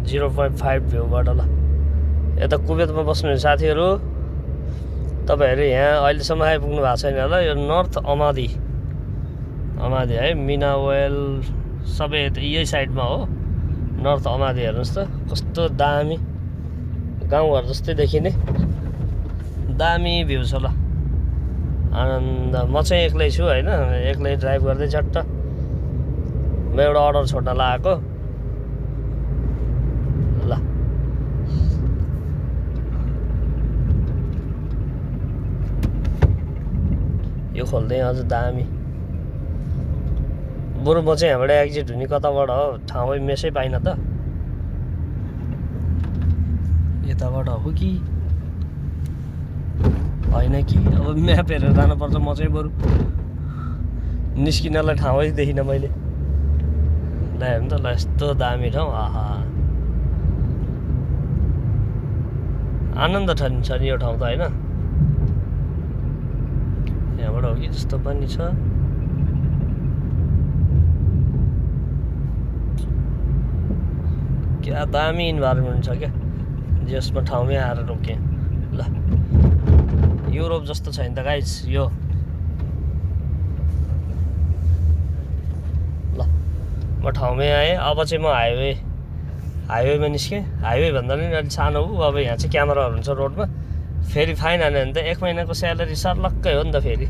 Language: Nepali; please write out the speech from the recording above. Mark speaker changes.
Speaker 1: 0.5 भ्यूबाट ल। यता कुवेतमा बस्नुहुने साथीहरू तपाईहरु यहाँ अहिलेसम्म आइपुग्नु भएको छैन होला। यो नर्थ अमादी है, मिनावेल सबै यही साइडमा हो। नर्थ अमादी हेर्नुहोस् त कस्तो दामी गाउँघर जस्तै देखिने दामी भ्यू छ ल। आनन्द। म चाहिँ एक्लै छु होइन, एक्लै ड्राइभ गर्दै झट्ट म एउटा अर्डर छोड्न लागेको ल। यो खोल्दै अझ दामी। बरु म चाहिँ यहाँबाट एक्जिट हुने कताबाट हो ठाउँै मेसै पाइन त। यताबाट हो कि होइन कि अब म्याप हेरेर जानुपर्छ। म चाहिँ बरु निस्किनलाई ठाउँै देखिनँ मैले। ल हेर्नु त ल यस्तो दामी ठाउँ। आहा आनन्द छ नि यो ठाउँ त होइन। यहाँबाट हो कि जस्तो पनि छ। क्या दामी इन्भाइरोमेन्ट छ क्या, जसमा ठाउँमै आएर रोकेँ ल। युरोप जस्तो छैन त गाइस यो ल। म ठाउँमै आएँ। अब चाहिँ म हाइवेमा निस्केँ। हाइवे भन्दा पनि अलिक सानो हो। अब यहाँ चाहिँ क्यामेराहरू हुन्छ रोडमा। फेरि फाइन हान्यो भने त 1 महिनाको स्यालेरी सर्लक्कै हो नि त फेरि।